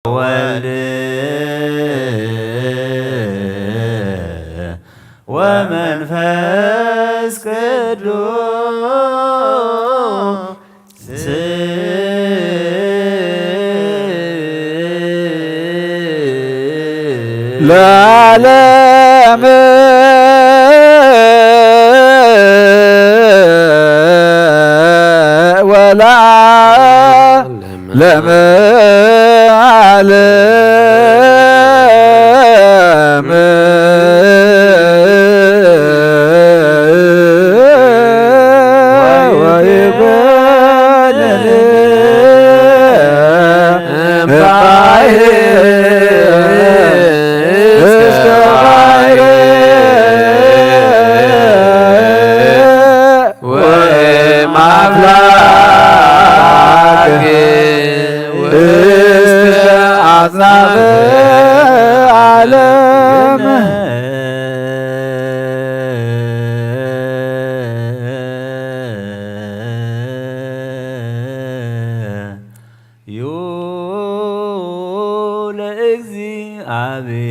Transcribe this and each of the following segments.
ወልድ ወመንፈስ ቅዱስ ለዓለም ወለዓለም ዓለም። ወይኮነን እምባይር እስከ ባሕር ወእም አፍላግ እስከ አጽናፈ ዓለም። ዩ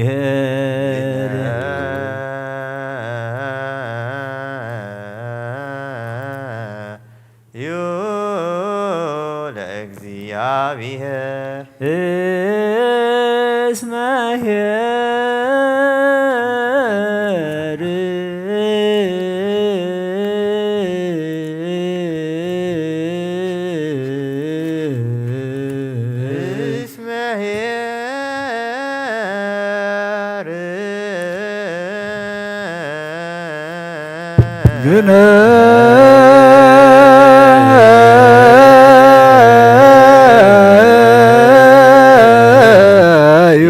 ለእግዚአብሔር ዩ ለእግዚአብሔር እስመ ኄር እስመ ኄር ግነ ዩ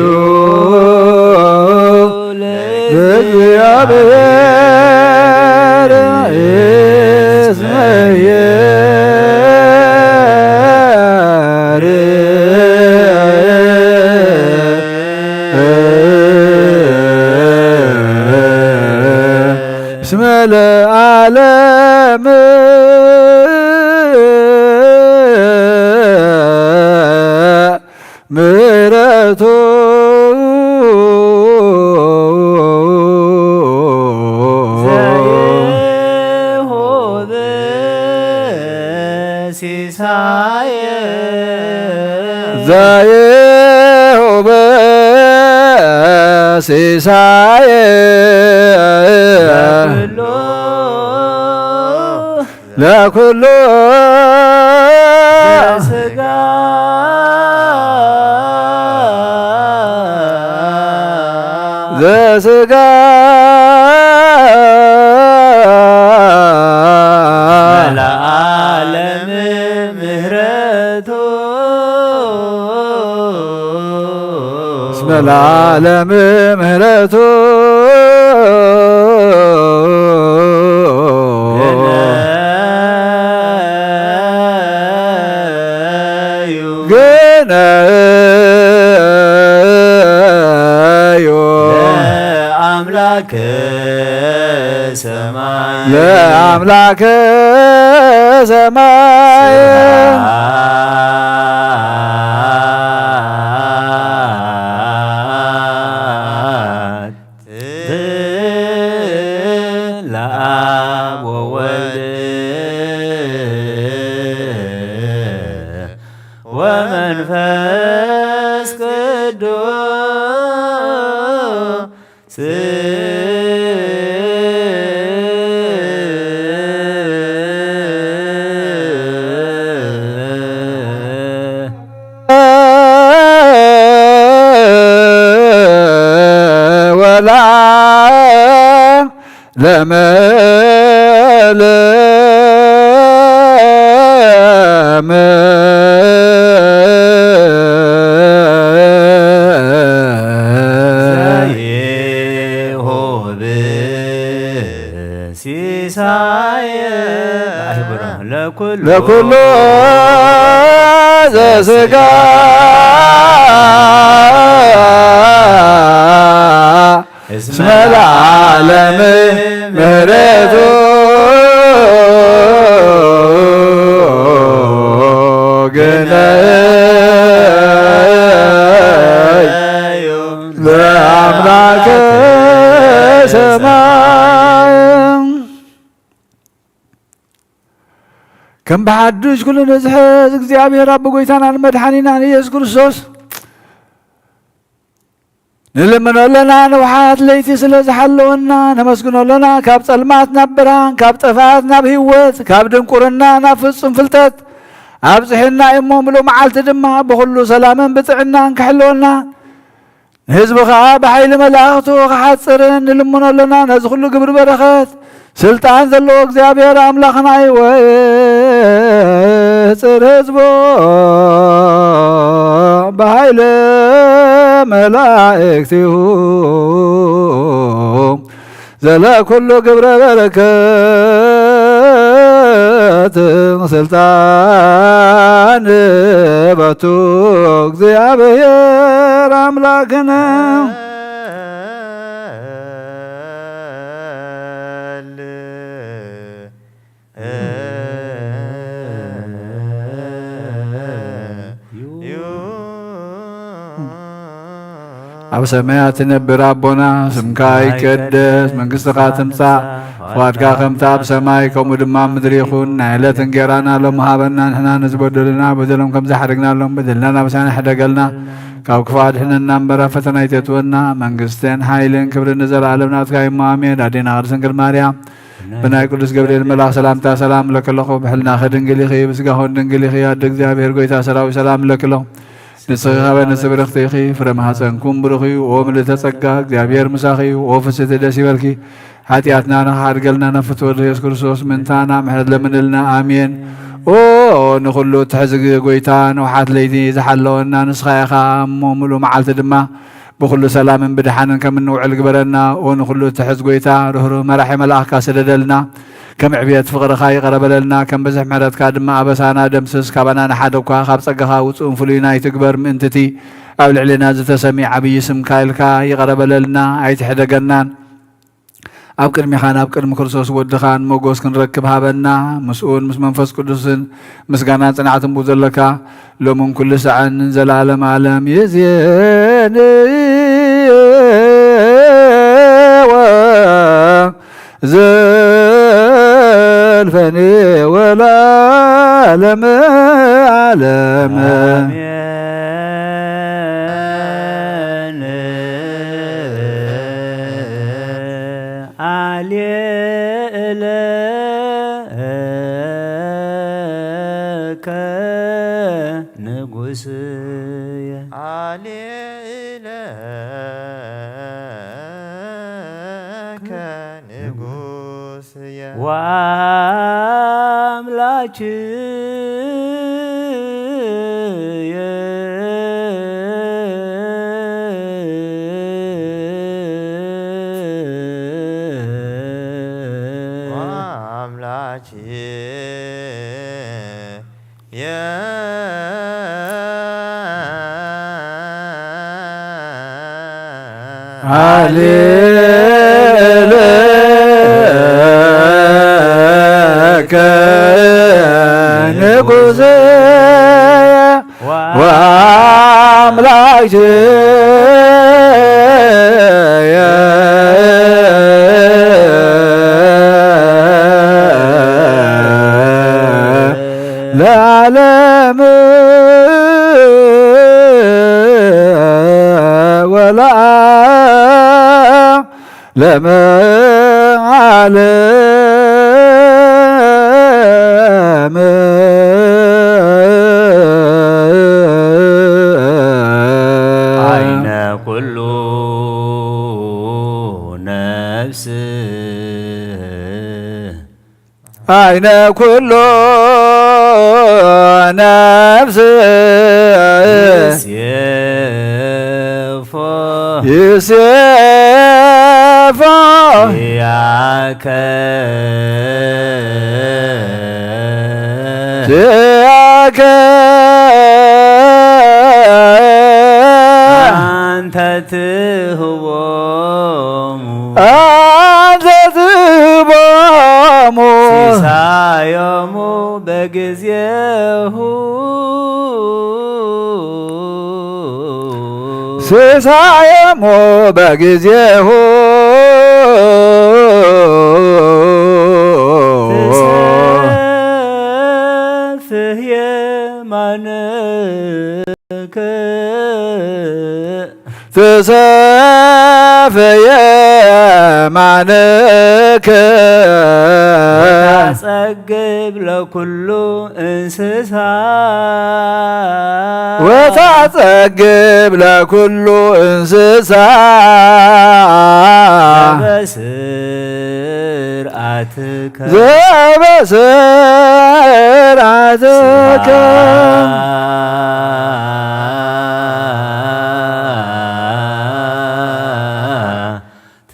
ለእግዚአብሔር እስመ ኄር እስመ ለዓለም ምሕረቱ ዘይሆብ ሲሳየ ዘይሆብ ሲሳየ ለኩሉ ለኩሉ ስጋ ዘስጋ ለዓለም ምህረቱ እስመ ለዓለም ምህረቱ ግነዩ ለአምላክ ሰማይ ለአምላክ ሰማይ ስብሐት ለአብ ወወልድ ወመንፈስ ቅዱስ ወላ ለመለም ዘይሆብ ሲሳየ ለኩሉ ለኩሉ ዘስጋ እስመ ለዓለም ምህረቱ ግነ ሰማይ። ከም ብሓድሽ ኩሉ ንዝሕዝ እግዚኣብሔር ኣቦ ጎይታናን መድሓኒናን ኢየሱስ ክርስቶስ ንልምኖ ኣለና። ንውሓት ለይቲ ስለ ዝሓለወና ነመስግኖ ኣለና። ካብ ጸልማት ናብ ብርሃን፣ ካብ ጥፍኣት ናብ ህይወት፣ ካብ ድንቁርና ናብ ፍጹም ፍልጠት ኣብጽሕና እሞ፣ ምሉእ መዓልቲ ድማ ብኹሉ ሰላምን ብጥዕናን ክሕልወና፣ ንህዝቢ ኸኣ ብሓይሊ መላእኽቱ ክሓጽርን ንልምኖ ኣለና። ነዚ ኹሉ ግብሪ በረኸት ስልጣን ዘለዎ እግዚኣብሔር ኣምላኽና ይወጽር ህዝቦ ብሓይሊ መላእክቲሁ። ዘለ ኩሉ ግብረ በረከት ስልጣን በቱ እግዚኣብሔር ኣምላክነ። ኣብ ሰማያት ትነብር ኣቦና፣ ስምካ ይቀደስ፣ መንግስትኻ ትምጻእ፣ ፍቓድካ ከምቲ ኣብ ሰማይ ከምኡ ድማ ኣብ ምድሪ ይኹን። ናይ ዕለት እንጌራና ሎሚ ሃበና፣ ንሕና ንዝበደሉና በደሎም ከም ዝሓደግናሎም በደልና ናብሳና ሕደገልና፣ ካብ ክፉእ ኣድሕነና እምበር ኣብ ፈተና ኣይተእትወና፣ መንግስትን ሓይልን ክብርን ንዘለኣለም ናትካ እሞ ኣሜን። ኣዴና ቅድስት ድንግል ማርያም ብናይ ቅዱስ ገብርኤል መልኣኽ ሰላምታ ሰላም እለኪ ኣለኹ። ብሕልናኺ ድንግል ኢኺ፣ ብስጋኹን ድንግል ኢኺ። ኣደ እግዚኣብሔር ጎይታ ሰራዊት ሰላም እለኪ ኣለኹ። ንስኺ ኸበ ንስብርኽቲ ኢኺ፣ ፍረ ማህፀንኩም ብሩኽ እዩ። ኦ ምልእተ ጸጋ፣ እግዚኣብሔር ምሳኺ እዩ። ኦ ፍስሕቲ ደስ ይበልኪ። ሓጢኣትና ንኽሓድገልና ናብ ፍትወ ኢየሱስ ክርስቶስ ምእንታና ምሕረት ለምንልና። ኣሜን። ኦ ንኹሉ እትሕዝ ጎይታ፣ ንውሓት ለይቲ ዝሓለወና ንስኻ ኢኻ እሞ፣ ምሉእ መዓልቲ ድማ ብኹሉ ሰላምን ብድሓንን ከም እንውዕል ግበረና። ኦ ንኹሉ እትሕዝ ጎይታ፣ ርህሩህ መራሒ መልኣኽካ ስደደልና። ከም ዕብየት ፍቕርኻ ይቕረ በለልና፣ ከም ብዝሕ ምሕረትካ ድማ ኣበሳና ደምስስ። ካባና ንሓደ እኳ ካብ ጸጋኻ ውጹእን ፍሉይን ኣይትግበር። ምእንቲ እቲ ኣብ ልዕሌና ዝተሰምየ ዓብዪ ስምካ ኢልካ ይቕረ በለልና፣ ኣይትሕደገናን። ኣብ ቅድሚኻን ኣብ ቅድሚ ክርስቶስ ወድኻን ሞጎስ ክንረክብ ሃበና። ምስኡን ምስ መንፈስ ቅዱስን ምስጋናን ጽንዓትን ብዘለካ ሎምን ኩሉ ሳዕን ንዘለዓለም ዓለም ይእዜን። ወዘልፈኒ ወለዓለመ ዓለም። ኣሜን። ኣሌእለከ ንጉስየ። ኣሌእለከ ንጉስየ። ወኣምላክየ። ወኣምላክየ። ሃሌሉያ ንጉስየ ወኣምላክየ። ለዓለም ወለዓለም ዓለም። ዓይነ ኩሉ ነፍስ። ዓይነ ኩሉ ነፍስ። ይሴፎ። ይሴፎ። ያከ። ያከ። አንተ ትህቦሙ። አንተ ትህቦሙ። ሲሳዮሙ በጊዜሁ። ሲሳዮሙ በጊዜሁ። ትሰፍየ የማንከ ወታጸግብ ለኩሉ እንስሳ ወታጸግብ ለኩሉ እንስሳ ዘበስርዓትከ ዘበስርዓትከ ስብሐት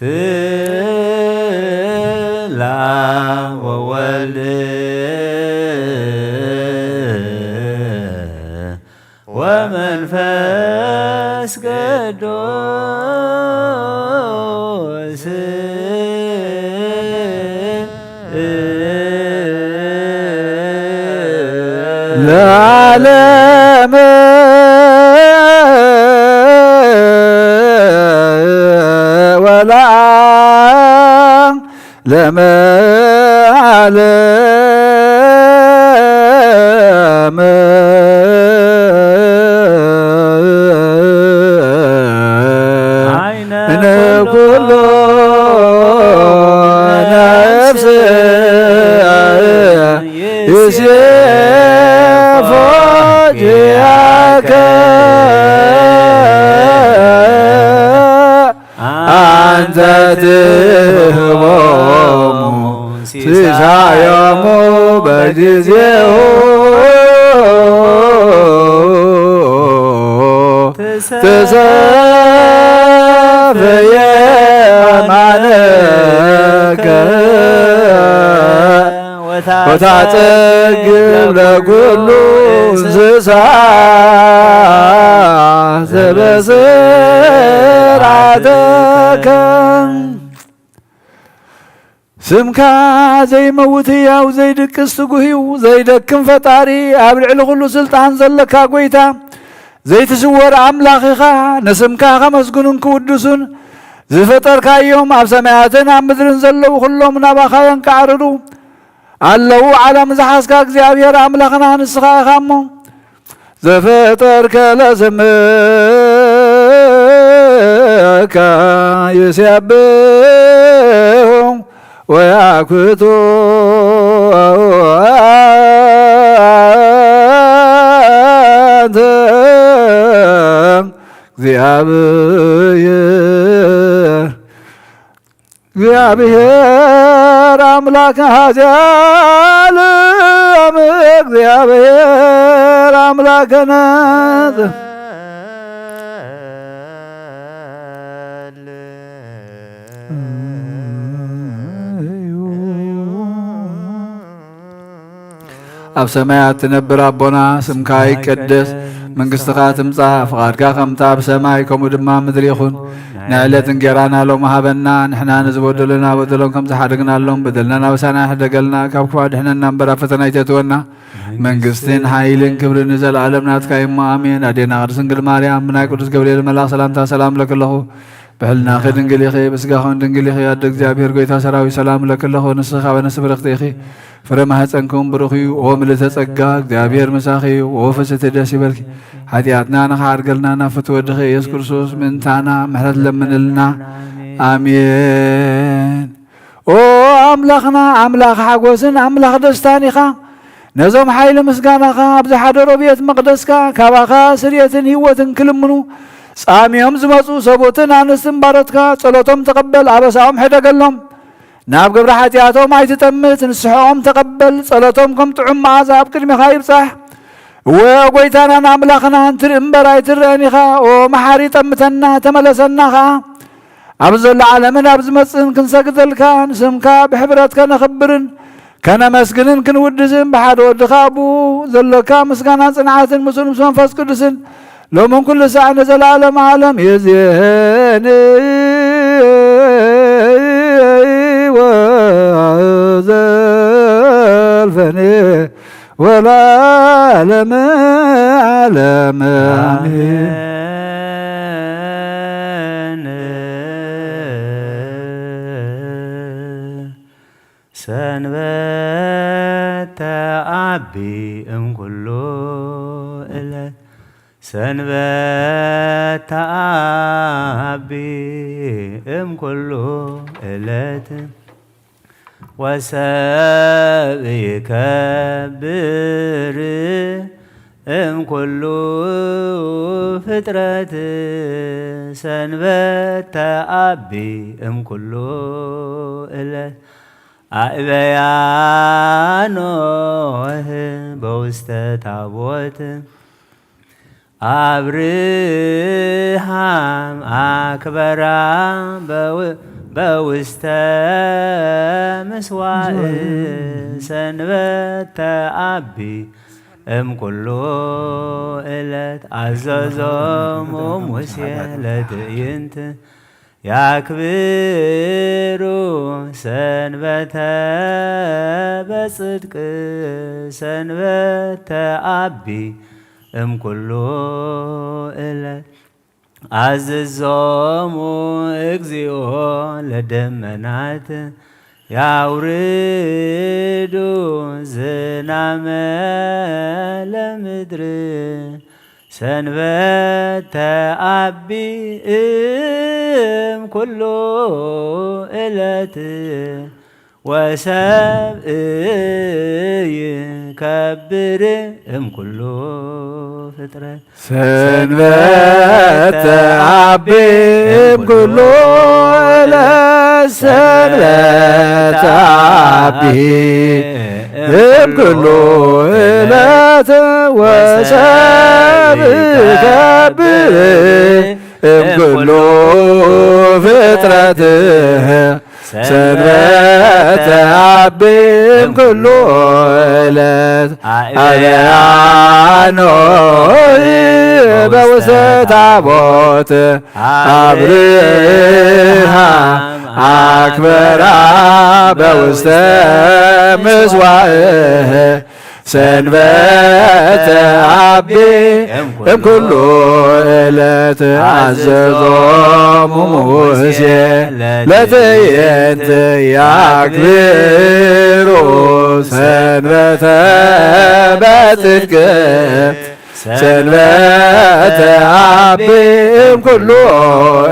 ለወወልድ ወመንፈስ ቅዱስ ለዓለም ወለዓለም ኩሉ ነፍስ ይሴፎ ኪያከ አንተ ትህቦሙ ሲሳዮሙ በጊዜሁ ትሰፍየ ማነከ ወታጸግብ ለኩሉ እንስሳ ዘበስራተከ። ስምካ ዘይመውት ህያው ዘይድቅስ ትጉህ እዩ። ዘይደክም ፈጣሪ ኣብ ልዕሊ ኩሉ ስልጣን ዘለካ ጎይታ ዘይትስወር ኣምላኽ ኢኻ። ንስምካ ከመስግኑን ክውድሱን ዝፈጠርካዮም ኣብ ሰማያትን ኣብ ምድርን ዘለዉ ኩሎም ናባኻ የንቃዕርሩ ኣለዉ። ዓለም ዝሓዝካ እግዚኣብሔር ኣምላኽና ንስኻ ኢኻ እሞ ዘፈጠርከ ለስምከ ይሴብሑ ወያኩቱ አንተ እግዚኣብሔር እግዚኣብሔር ኣምላክ ሀዚያል ኣም እግዚኣብሔር ኣምላክነ ኣብ ሰማያት ትነብር ኣቦና፣ ስምካ ይቀደስ፣ መንግስትኻ ትምጻእ፣ ፍቓድካ ከምታ ኣብ ሰማይ ከምኡ ድማ ኣብ ምድሪ ይኹን። ንዕለት እንጌራና ሎሚ ሃበና፣ ንሕና ንዝበደሉና በደሎም ከም ዝሓደግናሎም በደልና ናበሳና ይሕደገልና፣ ካብ ክፉእ ኣድሕነና እምበር ኣብ ፈተና ኣይተእትወና። መንግስትን ሓይልን ክብርን ንዘለኣለም ናትካ እሞ ኣሜን። ኣዴና ቅድስት ድንግል ማርያም ብናይ ቅዱስ ገብርኤል መልኣኽ ሰላምታ ሰላም እለኪ ኣለኹ። ብሕልናኺ ድንግል ኢኺ፣ ብስጋኽን ድንግል ኢኺ። ኣደ እግዚኣብሔር ጎይታ ሰራዊት ሰላም እለኪ ኣለኹ። ንስኺ ካብ ኣንስቲ ብርኽቲ ኢኺ፣ ፍረ ማህፀንክን ብሩኽ እዩ። ኦ ምልዕተ ጸጋ እግዚኣብሔር ምሳኺ እዩ። ኦ ፍስሕቲ ደስ ይበልኪ፣ ሓጢኣትና ንኽሓድገልና ናብ ፍትወ ወድኺ ኢየሱስ ክርስቶስ ምእንታና ምሕረት ለምንልና። ኣሜን። ኦ ኣምላኽና፣ ኣምላኽ ሓጎስን ኣምላኽ ደስታን ኢኻ። ነዞም ሓይሊ ምስጋናኻ ኣብ ዝሓደሮ ቤት መቕደስካ ካባኻ ስርየትን ህይወትን ክልምኑ ጻምዮም ዝመጹ ሰብኡትን ኣንስትን ባሮትካ ጸሎቶም ተቐበል፣ ኣበሳኦም ሕደገሎም። ናብ ግብሪ ሓጢኣቶም ኣይትጠምት፣ ንስሕኦም ተቐበል፣ ጸሎቶም ከም ጥዑም መዓዛ ኣብ ቅድሜኻ ይብጻሕ። እወ፣ ጐይታናን ኣምላኽናን ትርኢ እምበር ኣይትረአን ኢኻ። ኦ መሓሪ፣ ጠምተና፣ ተመለሰና ኸኣ። ኣብ ዘሎ ዓለምን ኣብ ዝመጽእን ክንሰግደልካ፣ ንስምካ ብሕብረት ከነኽብርን ከነመስግንን ክንውድስን ብሓደ ወድኻ ኣብኡ ዘሎካ ምስጋናን ጽንዓትን ምስኡን ምስ መንፈስ ቅዱስን ሎምን ኩሉ ሳዕ ንዘለዓለመ ዓለም ይእዜኒ ወዘልፈኒ ወለዓለመ ዓለም ኣሜን። ሰንበት ተዓቢ እምኩሉ ዕለት ሰንበት ተዓቢ እምኩሉ ዕለት፣ ወሰብ ይከብር እምኩሉ ፍጥረት። ሰንበት ተዓቢ እምኩሉ ዕለት፣ ኣእበያ ኖህ በውስተ ታቦት፣ ኣብርሃም ኣክበራ በው-፣ በውስተ ምስዋእ። ሰንበት ተዓቢ እምኩሉ ዕለት፣ ኣዘዞሙ ሙሴ ለትዕይንት፣ ያክብሩ ሰንበተ በጽድቅ። ሰንበት ተዓቢ እምኩሉ ዕለት፣ ኣዝዞሙ እግዚኦ ለደመናት፣ ያውርዱ ዝናመ ለምድር። ሰንበት ተዓቢ እምኩሉ ዕለት፣ ወሰብ ይከብር እምኩሉ ፍጥረት። ሰንበት ተዓቢ እምኩሉ ዕለት፣ ሰንበት ተዓቢ እምኩሉ ዕለት፣ ወሰብ ይከብር እምኩሉ ፍጥረት። ሰንበት ተዓቢ እምኩሉ ዕለት፣ ኣርያኖ በውስተ ታቦት፣ ኣብርሃም ኣክበራ በውስተ ምስዋእ። ሰንበት ተዓቢ እምኩሉ ዕለት፣ ኣዘዞሙ ሙሴ ለትዕይንት፣ ያክብሩ ሰንበተ በጽድቅ። ሰንበት ተዓቢ እምኩሉ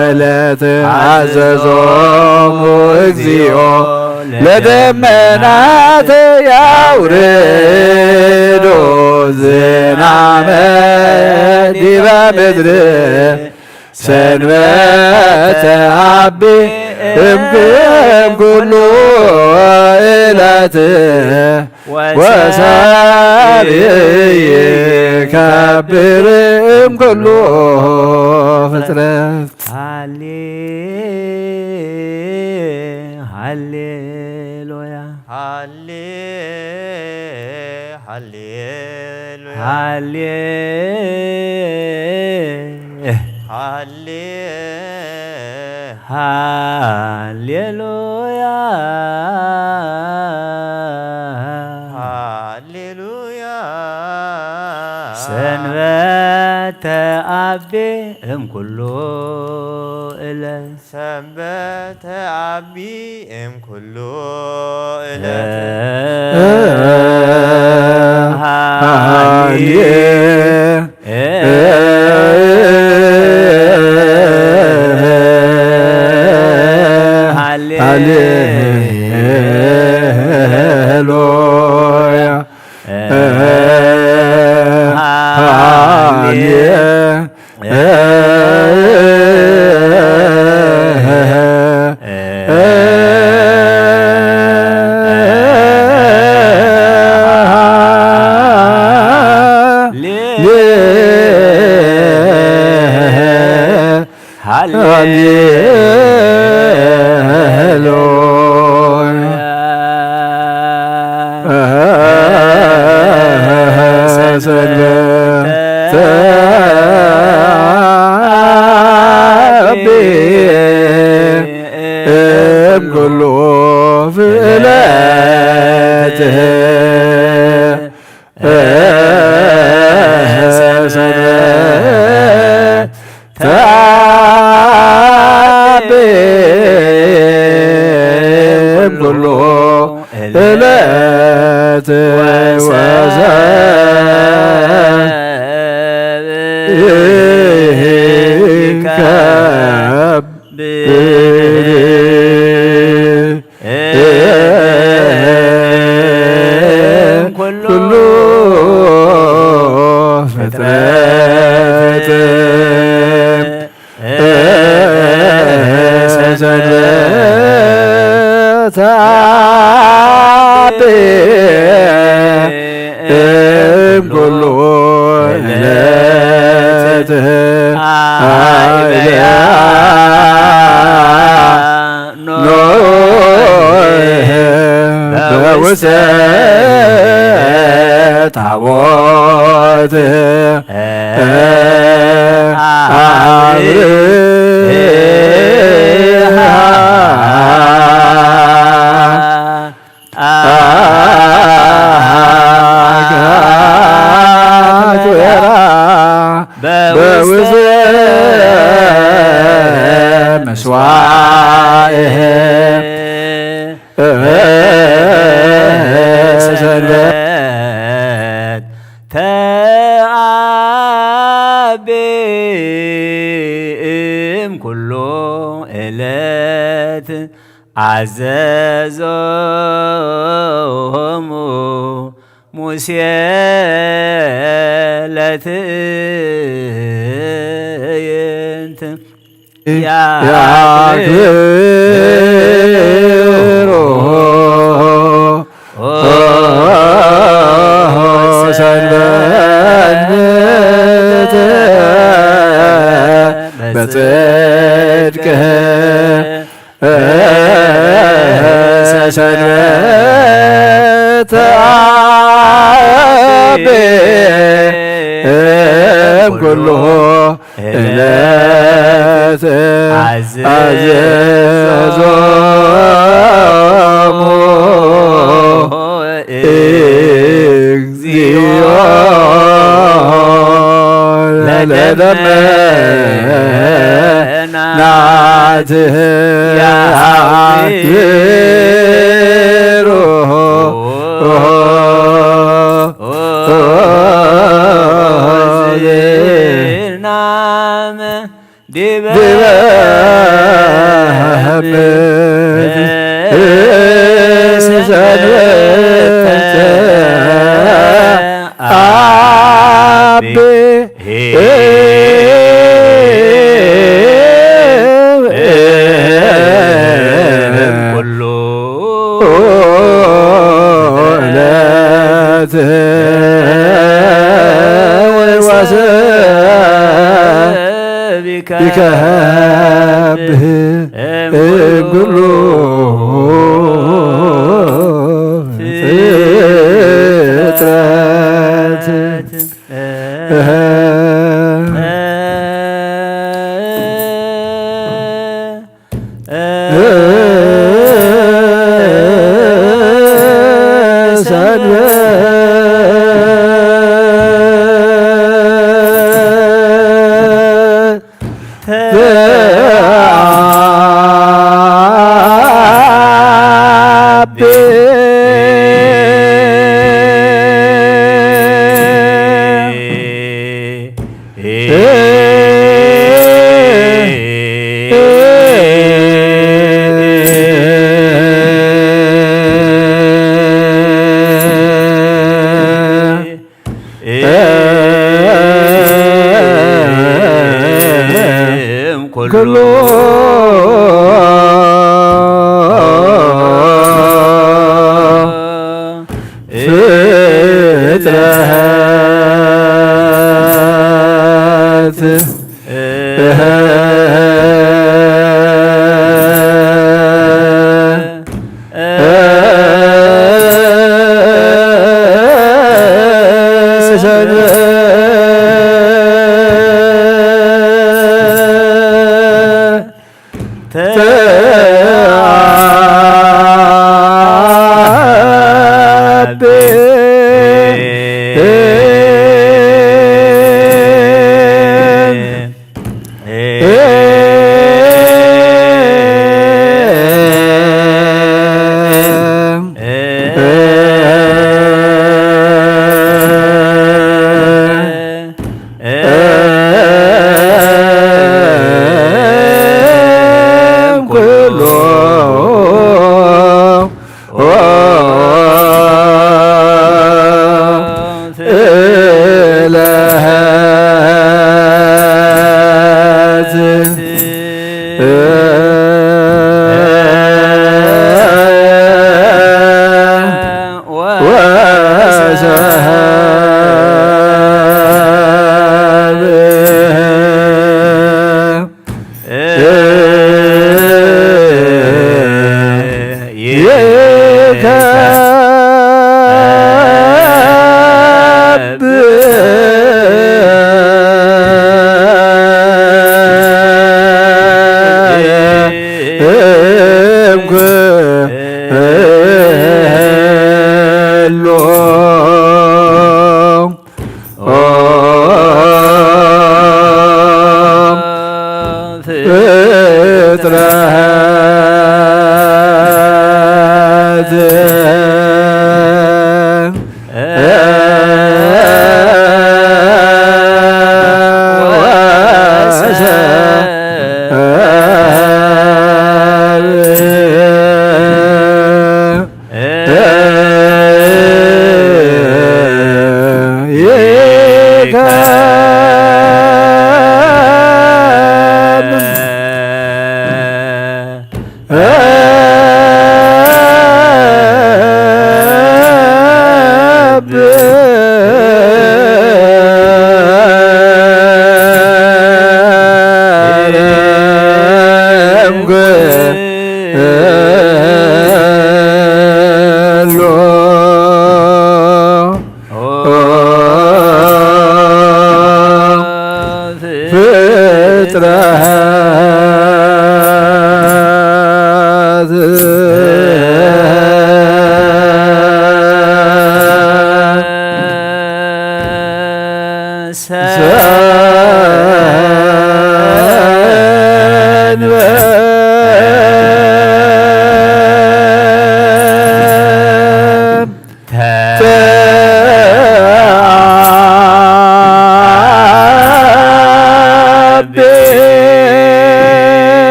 ዕለት፣ ኣዘዞሙ እግዚኦ ለደመናት፣ ያውርዱ ዝናመ ዲበ ምድር። ሰንበት ተዓቢ እምኩሉ ዕለት፣ ወሰብ ይከብር እምኩሉ ፍጥረት። ሃሌ-፣ ሃሌሉያ። ሃሌ-፣ ሃሌሉያ። ሃሌ-፣ ሃሌ-፣ ሃሌሉያ። ሃሌሉያ። ሰንበት ተዓቢ እምኩሉ ዕለት። ሰንበት ተዓቢ እምኩሉ ዕለት። ሃሌ-፣ ሃሌ-፣ ሃሌሉያ። ሃሌ-፣ ሃሌ-፣ ሃሌሉያ። ሰንበት ተዓቢ እምኩሉ ፍጥረት። ሰንበት ተዓቢ እምኩሉ ዕለት፣ ወሰብ ኖህ በውስተ ታቦት አብርሃ አጋትራ በውስተ ምስዋዕህ ሰንበት ተአቢ እም ኩሉ ዕለት አዘዞሙ ሙሴ ለትእይንት ያክብሮ ሰንበት በጽድቅ ሰንበት አቤ እም ኩሉ ዕለት አዘዞሙ እግዚኦ ለደመናትህ ያክብሩ ዜናም ዲበ ዲበ ሰንበት አቢ ኩሉ ዕለት ወሰብ ይከብህ እምኩሉ ፍጥረት። እም ኩሉ ኩሉ ፍጥረት። ፍጥረት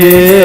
ሎያ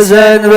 ዘንበ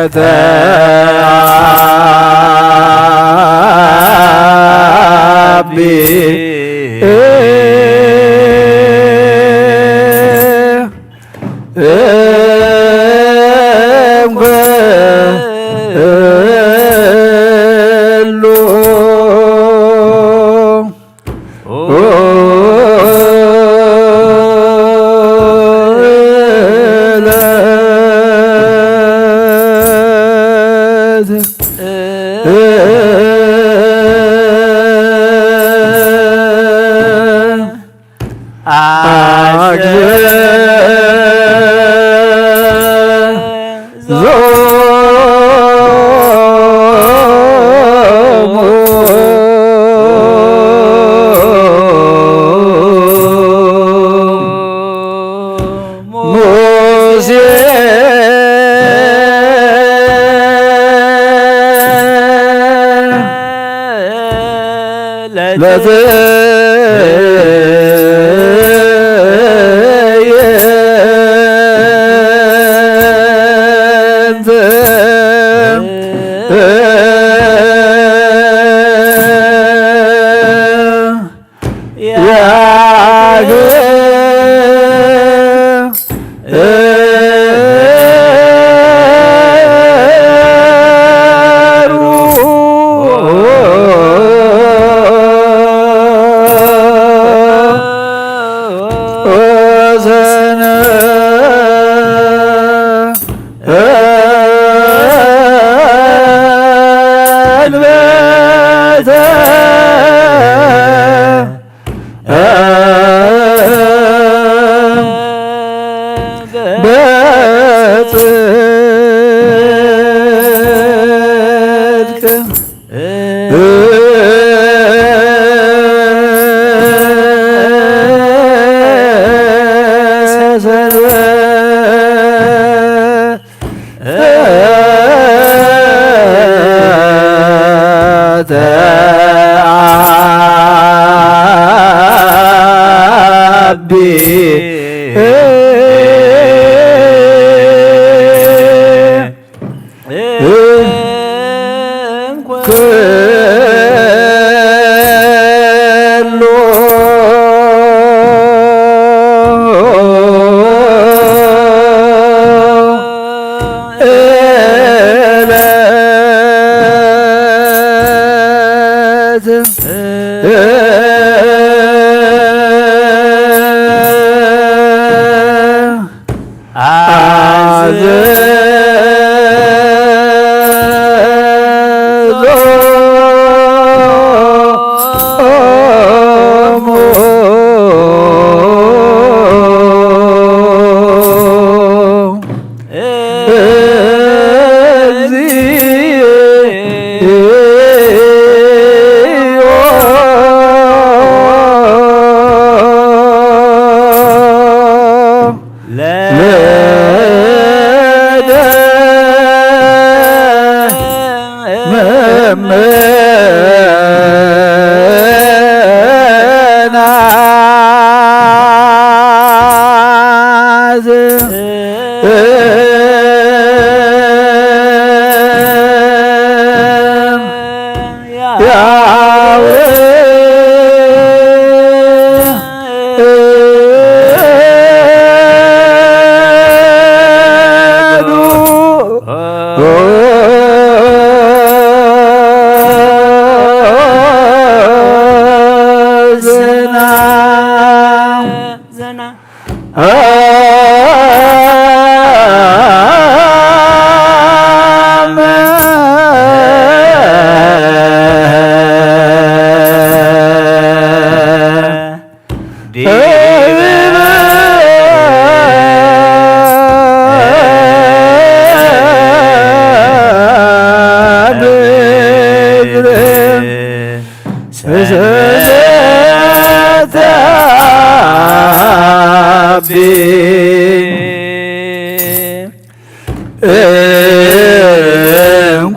ተአቢ እምኩሉ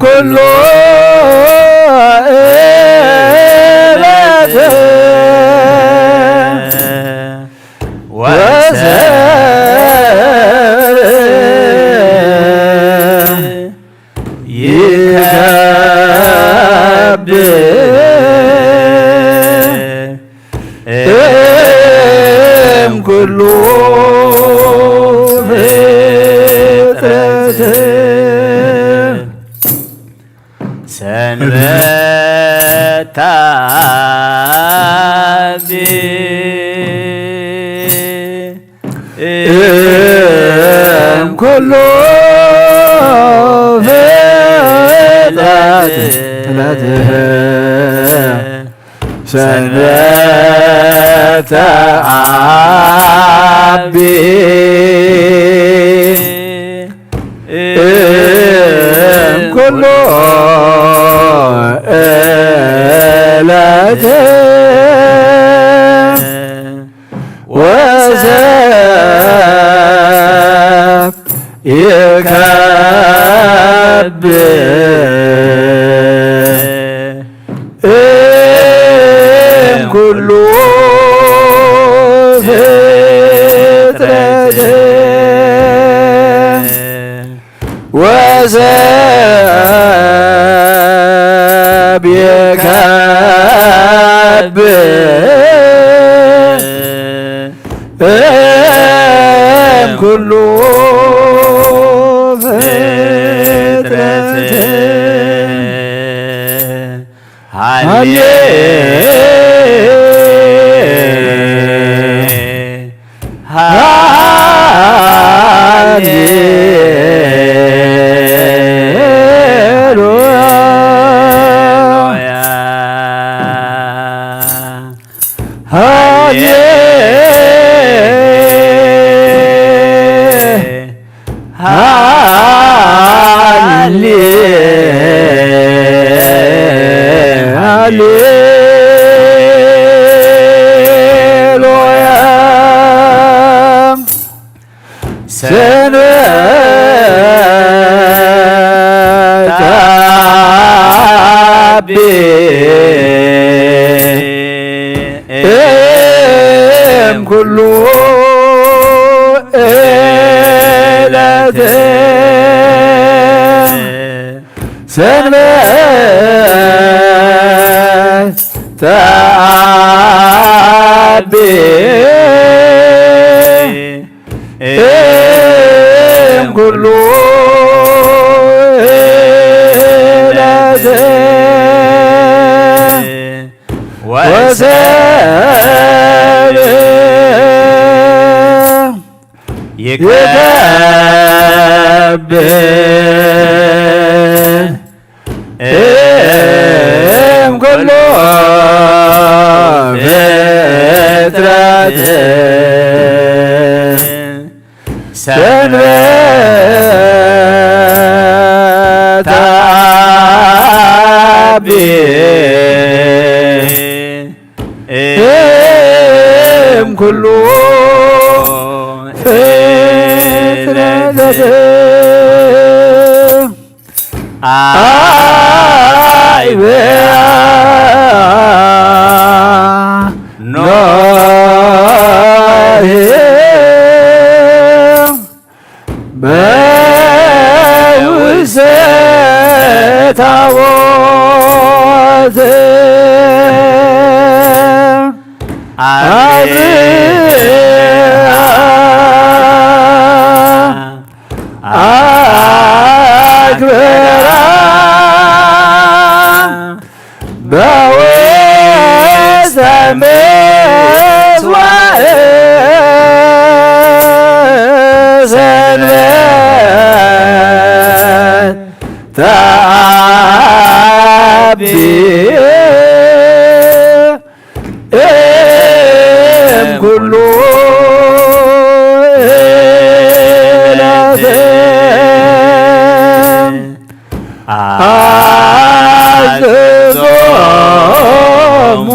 ኩሉ ዕለት ወሰብእ ይከብእ እም ኩሉ ፍጥረት። ሰንበት ተዓቢ እም ኩሉ ፍጥረት። ሰንበት ተዓቢ እም ኩሉ ዕለት ወሰብ ይከብእ እም ኩሉ ፍጥረት ወሰብ ይከብእ እም ኩሉ ፍጥረት። ሃሌ ሃሌሉያ። ሃሌ ሃሌ ሃሌሉያ። ሰንበት ተዓቢ እም ኩሉ ዕለት ሰንበት ተዓቢ እም ኩሉ ዕለት ወሰብ ይከብእ እም ኩሉ ፍጥረት ሰንበት ተዓቢ እም ኩሉ ፍጥረት። ኣይበያ ኖህ በውስተ ታቦት አብርሃ አክብራ በውስተ ምጽዋዕ ሰንበት ተዓቢ እም ኩሉ ዕለት አዘዞሙ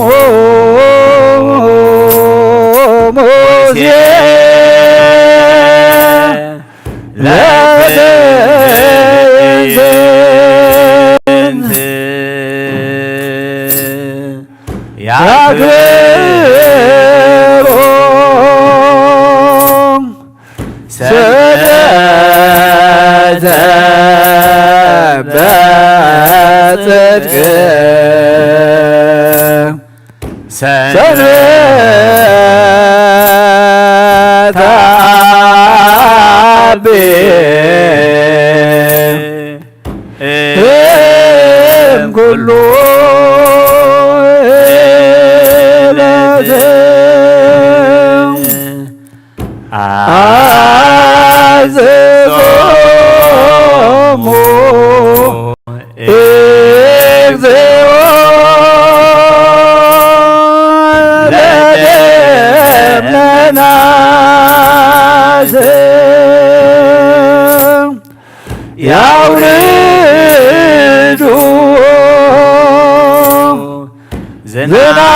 ሙሴ ለትእይንት ያግቦ ሰለተ በጽድቅ ሰንበተ አቤ እም ኩሉ ዕለት አዘዞሙ እግዚኦ ለደመናስ ያውርዱ ዝናመ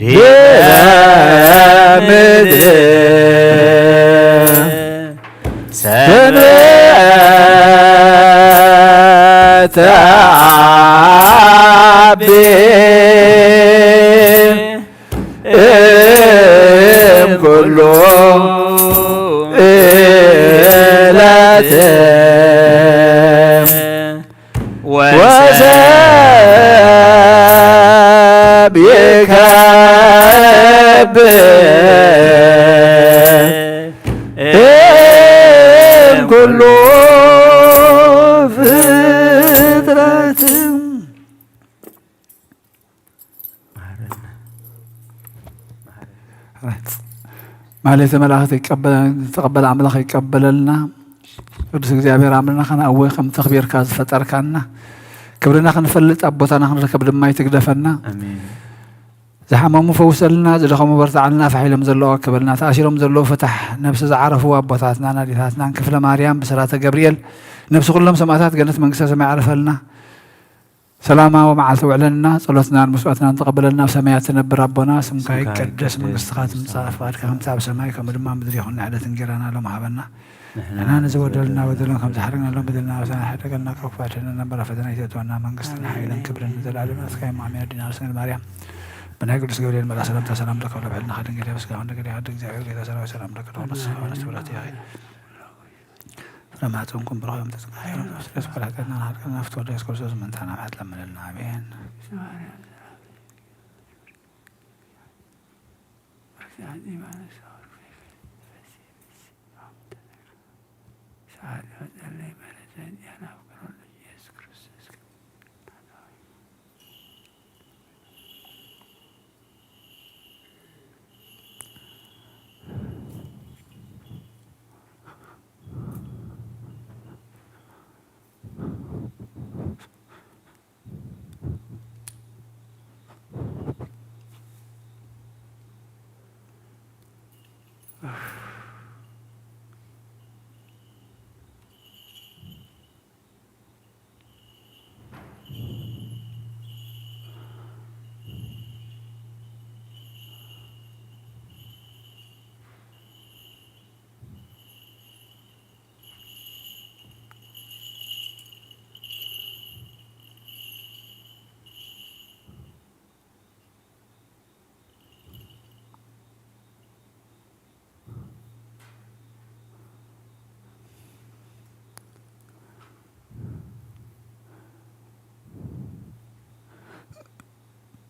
ዲበ ምድር ሰንበተ አቤ እም ኩሉ ዕለት ወሰብ ይከብር እም ኩሉ ፍጥረት። ማሕሌተ መላእክት ይቀበለ-፣ ዝተቐበለ ኣምላኽ ይቀበለልና። ቅዱስ እግዚኣብሔር ኣምላኽና፣ እወ፣ ከም ተኽቢርካ ዝፈጠርካና፣ ክብርና ክንፈልጥ፣ ኣብ ቦታና ክንርከብ ድማ ይትግደፈና። ኣሜን። ዝሓመሙ ፈውሰልና፣ ዝደኸሙ በርትዓልና፣ ፋሕ ኢሎም ዘለዉ ኣክበልና፣ ተኣሲሮም ዘለዉ ፍታሕ፣ ነብሲ ዝዓረፉ ኣቦታትናን ኣዴታትናን ክፍለ ማርያም፣ ብስራተ ገብርኤል፣ ነብሲ ኩሎም ሰማእታት ገነት መንግስተ ሰማይ ዓርፈልና። ሰላማዊ መዓልቲ ውዕለልና፣ ጸሎትናን መስዋዕትናን ተቐበለልና፣ ኣብ ሰማያት ትነብር ኣቦና፣ ስምካ ስምካ ይቀደስ፣ ይቀደስ፣ መንግስትኻ መንግስትኻ ትምጻእ፣ ፍቓድካ ከምቲ ኣብ ሰማይ ከምኡ ድማ ኣብ ምድሪ ይኹን። ንዕለት እንጌራና ሎም ሃበና። ንሕና ንሕና ንዝበደሉና በደሎም ከም ዝሓረግናሎም በደልና ኣበሳና፣ ሓደገልና ካብ ክፉእ ኣድሕነና፣ እምበር ኣብ ፈተና ኣይተእትወና፣ መንግስትን ሓይልን ክብርን ንዘለኣለም ናትካ እዩ። ኣሜን። ኣዴና ርእስና ማርያም፣ ብናይ ቅዱስ ገብርኤል መልኣኽ ሰላምታ ሰላም ለኪ፣ ኣብ ልዕልና ድንግል፣ ኣብ ስጋኺ ድንግል፣ ወዲ እግዚኣብሔር፣ ጌታ ሰራዊት ሰላም ለኪ፣ ንስኻ ፍሬ ማህፀንኩም ብሩኽ እዩ። ተጸጋሪ መንፈስ ቅዱስ፣ በረከትና ናፍቆት ወልደ ኢየሱስ ክርስቶስ ምእንታና ምሕረት ለምንልና። ኣሜን።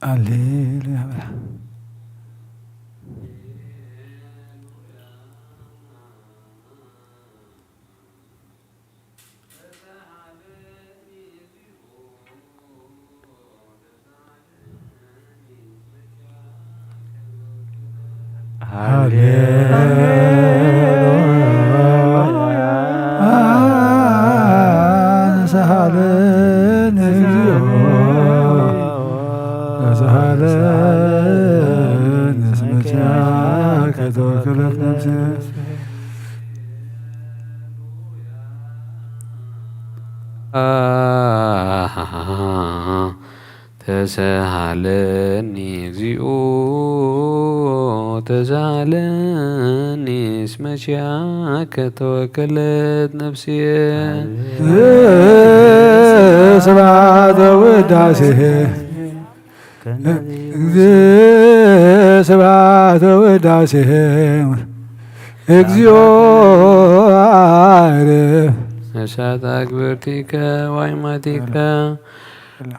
ሃሌሉያ በላ። ሃሌሉያ። ተሳሃለኒ እግዚኦ፣ ተሳሃለኒ እስመ ኪያከ ተወከለት ነፍሴ። ተሳሃለኒ እግዚኦ፣ ተሳሃለኒ እስመ ኪያከ ተወከለት ነፍስየ። ስብሐት ወውዳሴ እግዚእ ስብሐት ወውዳሴ እግዚኦ አይርፍ። ነፍሳት ኣግብርቲከ ዋይማቲከ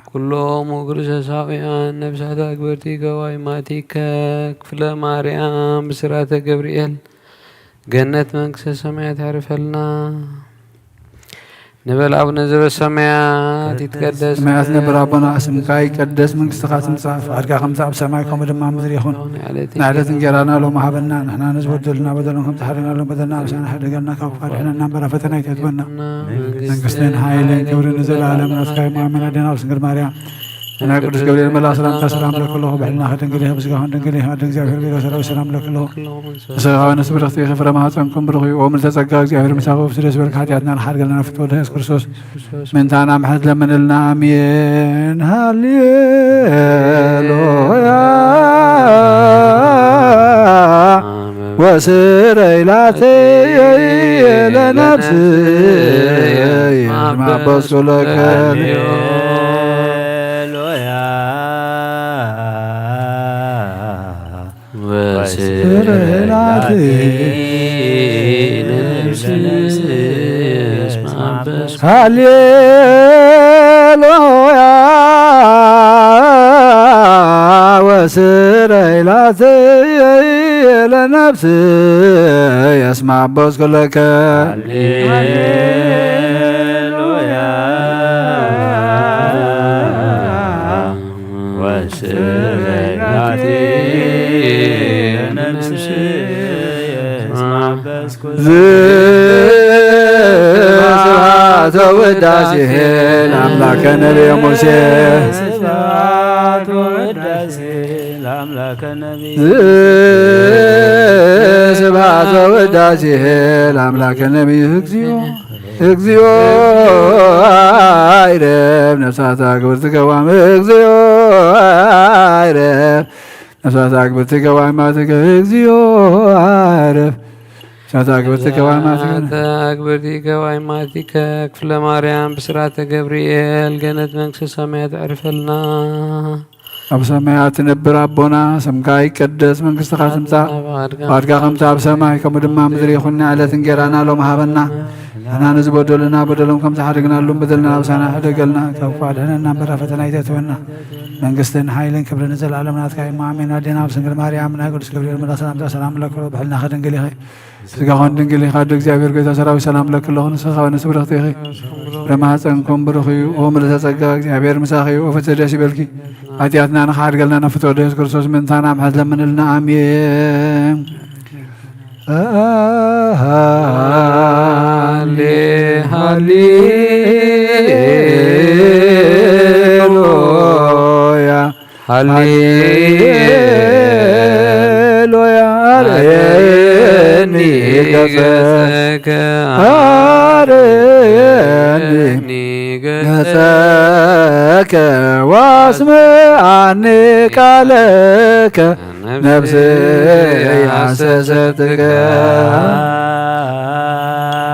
ኩሎም ውግር ሰሳውያን ነፍሳት ኣግብርቲከ ዋይማቲከ ክፍለ ማርያም ብስራተ ገብርኤል ገነት መንግስተ ሰማያት ያርፈልና። ንበል ኣቡነ ዘበሰማያት ይትቀደስ ሰማያት ነበር ኣቦና ስምካ ይቀደስ መንግስትካ ትምጻእ ፍቃድካ ከምቲ ኣብ ሰማይ ከምኡ ድማ ኣብ ምድሪ ይኹን። ንዕለት እንጀራና ሎም ሃበና ንሕና ንዝበደሉና በደሎም ከምቲ ሓደግናሎም በደልና ኣምሳና ሓደገልና ካብ ክፋድ ሕነና እምበር ፈተና ይተትበና። መንግስትን ሓይልን ክብርን ንዘለኣለም ናትካ እዩ። ማመን ኣደና ስንግል ማርያም ናይ ቅዱስ ገብርኤል መልኣክ ሰላምታ ሰላም ለክለኹ ብሕልና ከድንግል ይኸ ብስጋኹን ድንግል ይኸ ኣደ እግዚኣብሔር ቤተ ሰራዊት ሰላም ለክለኹ ንስኻ ንስብርኽቲ ፍረ ማህፀንኩም ብሩኽ እዩ። ኦም ዝተጸጋ እግዚኣብሔር ምሳኹ ብስደስ በልካ ሓጢኣትና ንሓድገልና ፍትወ ኢየሱስ ክርስቶስ ምእንታና ምሕረት ለምንልና። ኣሜን። ሃሌሉያ። ወስረይ ላተይ ለነፍስይ ማበሱ ለከል ሃሌሉያ። ወስረይ ላተይ ለነፍስይ እስማ በስኩለከ። ሃሌሉያ። ወስረይ ላተይ ለነፍስይ እስማ በስኩለከ። ስብሐት ወውዳሴ ለአምላከ ነቢየ ሙሴ። ስብሐት ወውዳሴ ለአምላከ ነቢየ ስብሐት ወውዳሴ ለአምላከ ነቢየ እግዚኦ እግዚኦ አይረብ ነፍሳት አግብርት ገዋም እግዚኦ አይረብ ነፍሳት አግብርት ገዋም ማትከ እግዚኦ አይረብ ነፍሳት አግብርት ገዋም ማትከ አግብርት ገዋም ማትከ ክፍለ ማርያም ብስራተ ገብርኤል ገነት መንግስተ ሰማያት ዕርፈልና። ኣብ ሰማያት ትነብር ኣቦና፣ ስምካ ይቀደስ፣ መንግስትኻ ትምጻእ፣ ፍቓድካ ከምቲ ኣብ ሰማይ ከምኡ ድማ ምድሪ ይኹን። ንዕለት እንጌራና ሎም ሃበና፣ ንሕና ንዝበደሉና በደሎም ከም ዝሓደግናሎም በደልና ኣምሳና ሕደገልና፣ ካብ ክፉእ ኣድሕነና እምበር ኣብ ፈተና ኣይተእትወና። መንግስትን ሓይልን ክብርን ንዘለኣለም ናትካ እዩ። ኣሜን። ኣዴና ኣብ ስንግል ማርያም ናይ ቅዱስ ገብርኤል መልኣኽ ሰላምታ ሰላም ለክሎ ብሕልና ከድንግል ኢኺ። ስጋኹን ድንግል ኢኻ፣ ኣደ እግዚኣብሔር ጎይታ ሰራዊት ሰላም ለኪ ኣለኹ። ንስኻ ከበነ ስብርኽቲ ኢኺ፣ ፍረ ማህፀንኩም ብሩኽ እዩ። ኦ ምልዕተ ጸጋ እግዚኣብሔር ምሳኺ እዩ። ኦ ፍትሒ ደስ ይበልኪ፣ ሓጢኣትና ንኽሓድገልና ነፍቶ ወደ የሱስ ክርስቶስ ምእንታና ምሕረት ለምንልና። ኣሜን። ሃሌ ሃሌሉያ። ሃሌሉያ። አርየኒ ገጸከ፣ አርየኒ ገጸከ፣ ወአስምዓኒ ቃለከ፣ ነፍስየ ሐሰሰትከ።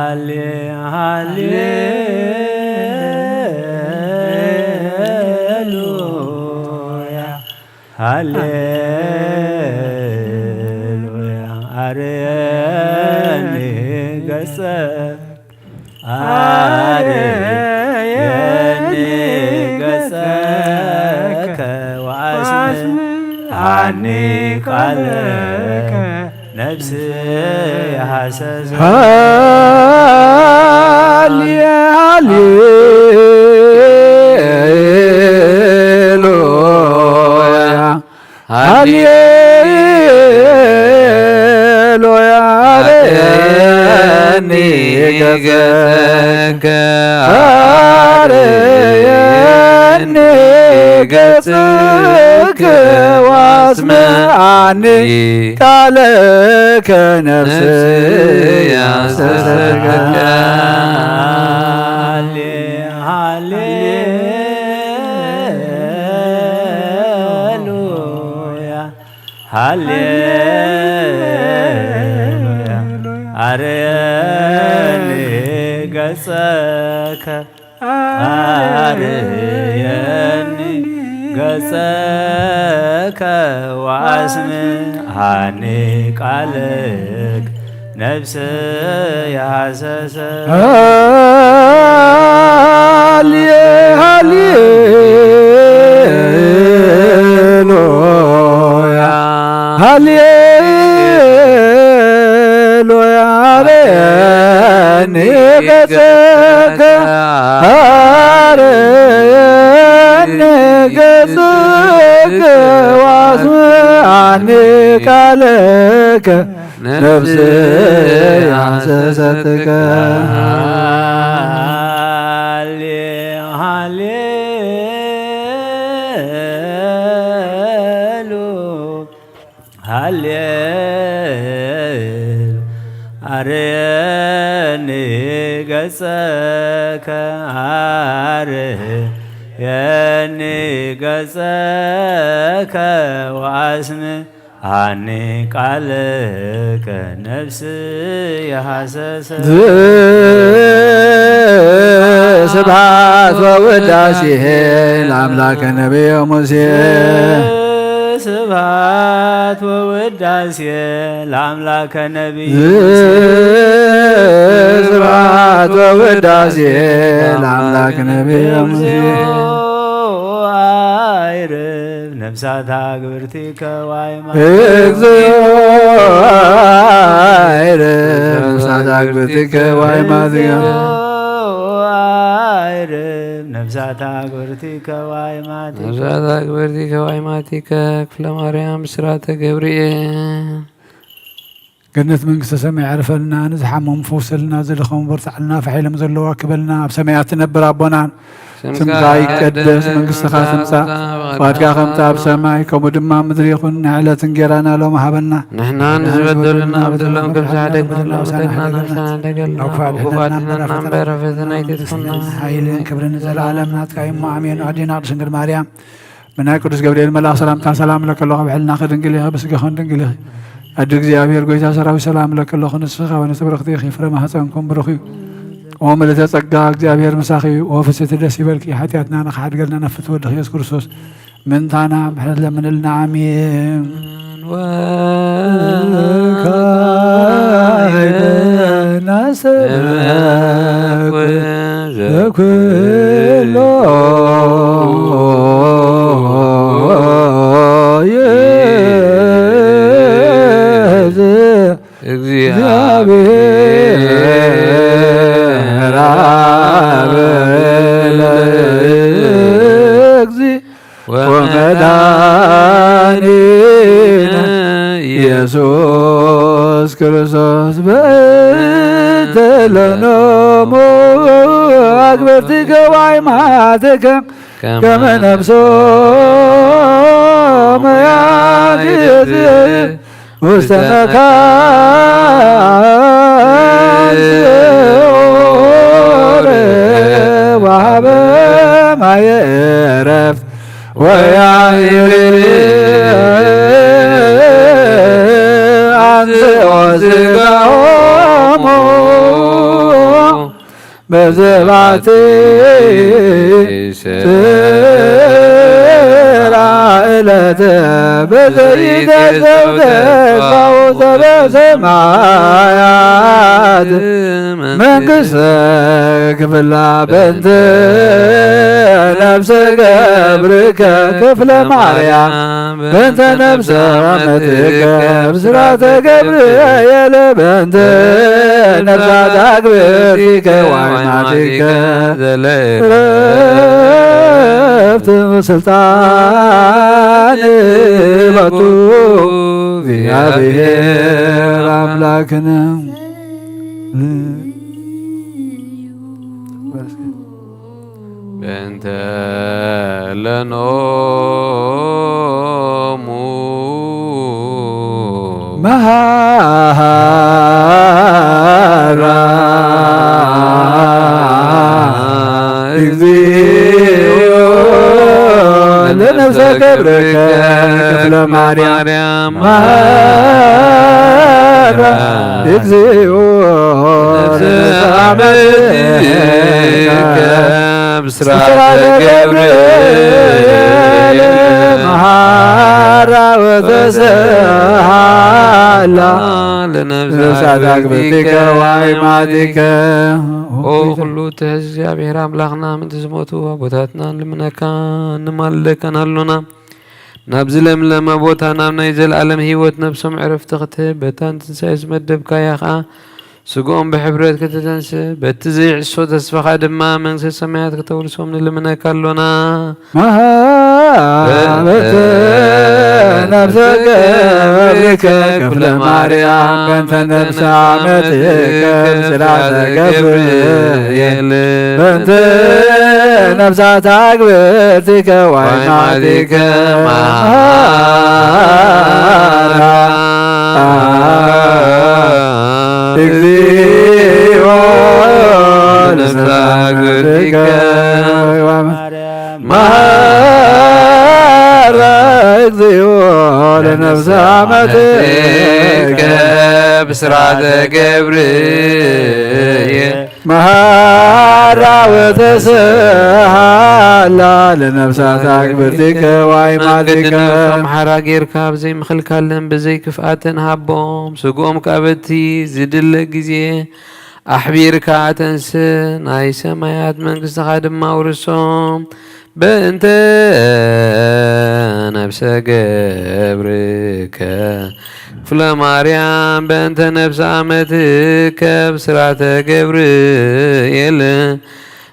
ሃሌ ሃሌ ሃሌሉያ፣ ሃሌሉያ። አርየኒ ገጸ፣ አርየኒ ገጸከ፣ ወአስምዓኒ ቃለከ። ነፍስየ ሐሰሰ። ሃሌ ሃሌሉያ፣ ሃሌሉያ። አርየኒ ገጸከ፣ አርየኒ ገጸከ፣ ወአስምዓኒ ቃለከ፣ ነፍስየ ሐሰሰትከ። ሃሌ ሃሌሉያ፣ ሃሌሉያ። አርየኒ ገጸከ፣ አርየኒ ገጸከ ወአስምዓኒ ቃልክ ነፍስየ ሐሰሰት። ሃሌ ሃሌሉያ ሃሌሉያ አርየኒ ገጸከ አርየኒ ገጸከ ወአስምዓኒ ቃለከ ነፍስየ ሐሰሰትከ። ሃሌ ሃሌ ሃሌ አርየኒ ገጸከ አርየኒ ገጸከ ወአስምዓኒ ቃልከ ነፍስየ ሐሰሰት። ስብሐት ወውዳሴ ለአምላከ ነቢየ ሙሴ። ስብሐት ወውዳሴ ለአምላከ ነቢይ። ስብሐት ወውዳሴ ለአምላክ ነቢይ ሙሴ። አይርብ ነፍሳታ ግብርቲከ ዋይማ። እግዚኦ አይርብ ነፍሳታ ግብርቲከ ዋይማትከ። አይርብ ነፍሳታ ግብርቲከ ዋይማትከ። ነፍሳታ ግብርቲከ ዋይማቲከ። ክፍለ ማርያም ብስራተ ገብርኤል። ገነት መንግስተ ሰማይ ያዕርፈልና። ንዝሓመሙ ፈውሰልና፣ ዝደኸሙ በርትዓልና፣ ፋሕ ኢሎም ዘለዉ ኣክበልና። ኣብ ሰማያት ትነብር ኣቦና፣ ስምካ ይቀደስ፣ መንግስትኻ ትምጻእ፣ ፍቓድካ ከምቲ ኣብ ሰማይ ከምኡ ድማ ኣብ ምድሪ ይኹን። ናይ ዕለት እንጌራና ሎም ሃበና። ንሕና ንዝበደሉና በደሎም ከም ዝሓደግና፣ በደልና ምሳና ሓደገልና፣ ናብ ክፉእ ኣድሕነና እምበር፣ ፈተና ኣይተእትወና። ሓይልን ክብርን ንዘለኣለም ናትካ እዩ እሞ፣ ኣሜን። ኣዴና ቅድስት ድንግል ማርያም፣ ብናይ ቅዱስ ገብርኤል መልኣክ ሰላምታ ሰላም እለኪ ኣለኹ። ኣብ ሕልናኺ ድንግል ኢኺ፣ ብስጋኺ እውን ድንግል ኢኺ። ኣደ እግዚኣብሔር ጐይታ ሰራዊት ሰላም እለኪ ኣለኹ። ንስኺ ካብ ኣንስቲ ብርኽቲ ኢኺ፣ ፍረ ማህፀንኩም ብሩኽ እዩ። ኦ ምልዕተ ጸጋ፣ እግዚኣብሔር ምሳኺ እዩ። ኦ ፍስሕቲ ደስ ይበልኪ፣ ሓጢኣትና ንኽሓድገልና ናብ ፍትወ ወድኺ ኢየሱስ ክርስቶስ ምእንታና ምሕረት ለምንልና። ኣሜን። ወካዕበ ናሰብክ ዘኩሎ ይእዝ እግዚአብሔር አብ ለእግዚእ ወመድኃኒነ ኢየሱስ ክርስቶስ በእንተ ለኖሙ አግብርቲከ ወአይማትከ ከመ ነፍሶሙ ያግዝ ውስተ መካን ሲኦል ወሀበ ማየ ዕረፍት ወያዕርር አንስኦ ሥጋሆሙ በዘባቲ ስራ ዕለት በዘይተ ዘውተ ተስፋው ዘበሰማያት መንግስተ ክፍላ በንተ ነፍሰ ገብርከ ክፍለ ማርያም በንተ ነፍሰ አመትከ ብስራተ ገብርኤል በንተ ነፍሳት አግብርቲከ ዋይማቲከ ዘለእረፍት ስልጣን በቱ እግዚአብሔር አምላክነ። በእንተ ለኖሙ መሃራ እግዚኦ ለነፍሰ ገብርከ ክፍለ ማርያም መሃራ እግዚኦ ለነፍሰ አመትከ ስራተ ገብርኤል መሃራ ወተሰሃላ ለነፍሳት አግብርቲከ ዋይማቲከ። ኦ ኩሉ ትሕዝ እግዚኣብሔር ኣምላኽና፣ ምእንቲ ዝሞቱ ኣቦታትና ንልምነካ ንማልደካን ኣሎና። ናብዚ ለምለመ ቦታ፣ ናብ ናይ ዘለኣለም ህይወት ነብሶም ዕረፍቲ ክትህብ፣ በታ ንትንሳኤ ዝመደብካያ ኸኣ ስግኦም ብሕብረት ከተተንስእ፣ በቲ ዘይዕሶ ተስፋኻ ድማ መንግስተ ሰማያት ከተውርሶም ንልምነካ ኣሎና። መሃ-፣ በእንተ በእንተ ነፍሰ ገብርከ ክፍለ ማርያም፣ በእንተ ነፍሰ አመትከ ብስራተ ገብርኤል፣ በእንተ ነፍሳት አግብርቲከ ዋይማቲከ መሃራ እግዚኦ ለነፍሳት አግብርቲከ መሃራ እግዚኦ ለነፍሳት አመትከ ብስራተ ገብርኤል መሃራ ወተሰሃላ ለነፍሳት አግብርቲከ ዋይማቲከ። መንገዲ ነፍሶም ሓራ ጌርካ ብዘይ ምኽልካልን ብዘይ ክፍኣትን ሃቦም። ስግኦም ከኣ በቲ ዝድለ ግዜ ኣሕቢርካ ኣተንስእ፣ ናይ ሰማያት መንግስትኻ ድማ ኣውርሶም። በእንተ ነፍሰ ገብርከ ክፍለ ማርያም፣ በእንተ ነፍሰ አመትከ ብስራተ ገብርኤል፣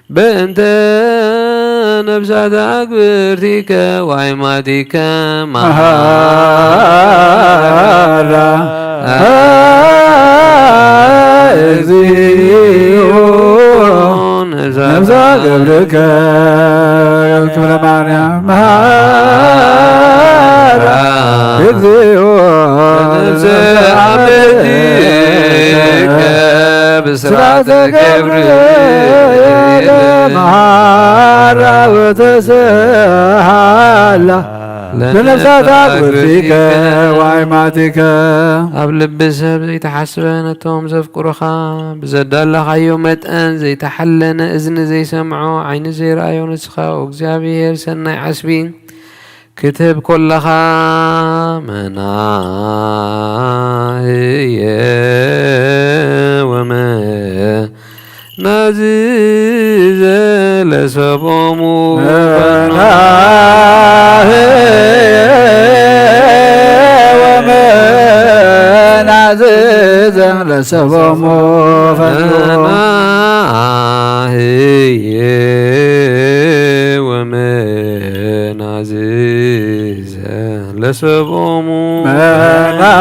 በእንተ ነፍሳት አግብርቲከ ዋይማቲከ መሃራ መሃራ እግዚኦ ነፍሳ ገብርከ ክፍለ ማርያም መሃራ እግዚኦ ነፍሰ አመትከ ብስራተ ገብርኤል መሃራ ወተሰሃላ ለነፍሳት አግብርቲከ ዋይማቲከ። ኣብ ልቢ ሰብ ዘይተሓስበ፣ ነቶም ዘፍቅሩኻ ብዘዳለኻዮ መጠን ዘይተሓለነ፣ እዝኒ ዘይሰምዖ፣ ዓይኒ ዘይረኣዮ ንስኻ፣ ኦ እግዚኣብሔር፣ ሰናይ ዓስቢ ክትህብ ኮለኻ፣ መናህየ ወመናዝዘ ለሰቦሙ መናህየ ወመናዝዘ ለሰቦሙ ፈኑ መናህየ ወመናዝዘ ለሰቦሙ መናህየ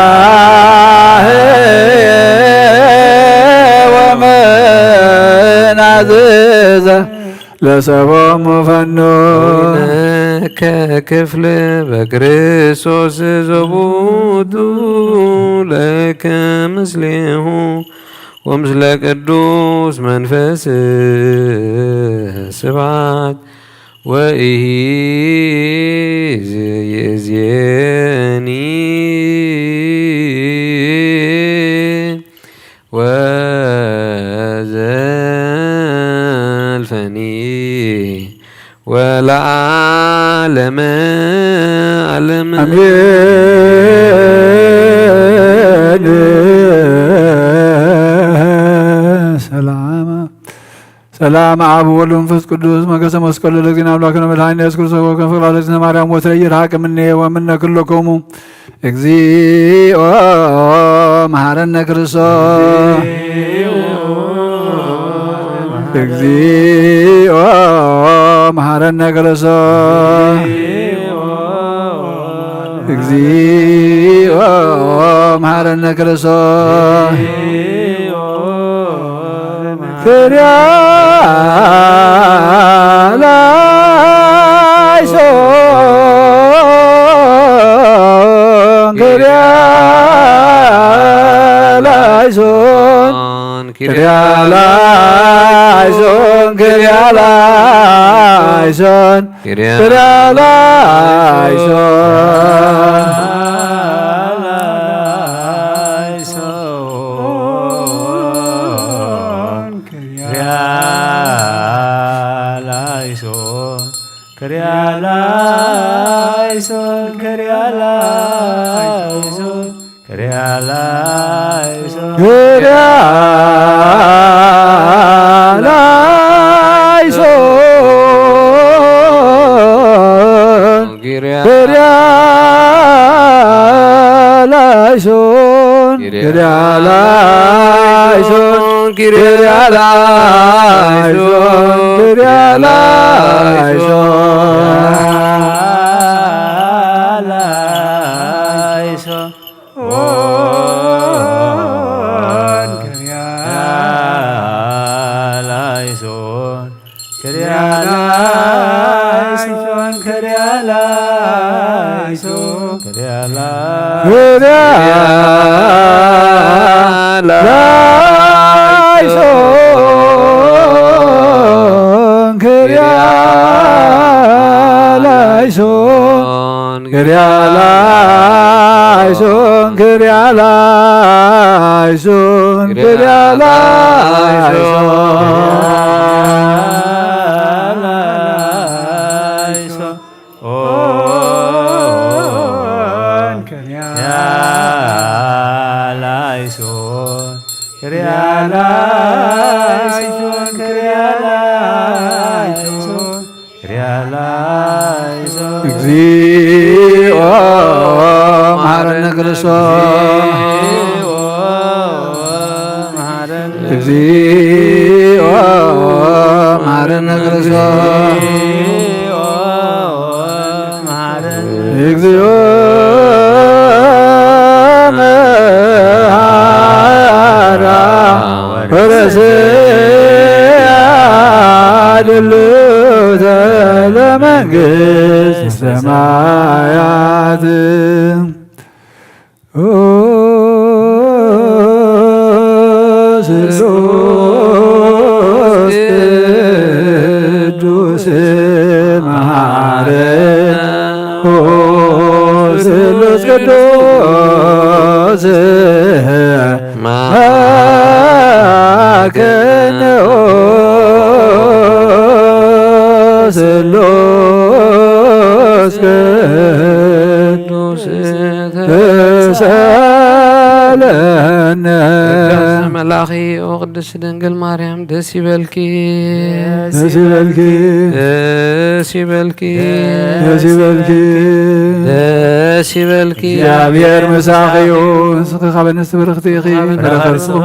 ወመናዝዘ ለሰቦሙ ፈኑ። ወይነከ ክፍል በክርስቶስ ዘቦቱ ለከ ምስሌሁ ወምስለ ቅዱስ መንፈስ ስብሐት ወኢይእዜኒ ወዘልፈኒ ወለዓለመ ዓለም። አሜን። ሰላም ሰላም አብ ወወልድ ወመንፈስ ቅዱስ። መከሰ መስቀሉ ለእግዚእነ አምላክነ መድኃኒነ ኢየሱስ ክርስቶስ ወከመ ፍቅራ ለእግዚእነ ማርያም ወትረ ይርሐቅ እምኔ ወእምነ ኩልክሙ። እግዚኦ መሐረነ ክርስቶስ። እግዚኦ መሐረነ ክርስቶስ። እግዚኦ መሐረነ ክርስቶስ። ክርያ ላይሶን፣ ክርያ ላይሶን፣ ክርያ ላይሶን፣ ክርያ ላይሶን፣ ክርያ ላይሶን፣ ክርያ ላይሶን፣ ክርያ ላይሶን። ኪርያላይሶን፣ ኪርያላይሶን፣ ኪርያላይሶን። ኪርያላይሶን፣ ኪርያላይሶን፣ ኪርያላይሶን፣ ኪርያላይሶን፣ ኪርያላይሶን፣ ኪርያላይሶን፣ ኪርያላይሶን፣ ኪርያላይሶን። ኪርያላይሶን፣ ኪርያላይሶን፣ ኪርያላይሶን፣ ኪርያላይሶን። እግዚኦ መሐረነ ክርስቶስ። እግዚኦ መሐረነ ክርስቶስ። እግዚኦ መሐራ ወረስያ ድሉተ ለመንግስት ሰማያት። ኦ ስሉስ ቅዱስ መሐረነ። ኦ ስሉስ ቅዱስ መሐረነ። ኦ ስሉስ ቅዱስ ተሳለነ። መልኣኺ ኦ ቅድስት ድንግል ማርያም ደስ ይበልኪ። ደስ ይበልኪ። ደስ ይበልኪ። ደስ ይበልኪ። ደስ ይበልኪ። እግዚኣብሔር ምሳኺ እዩ። ንስኺ ካብ ኣንስቲ ብርኽቲ ኢኺ። ፍረ ከርስኺ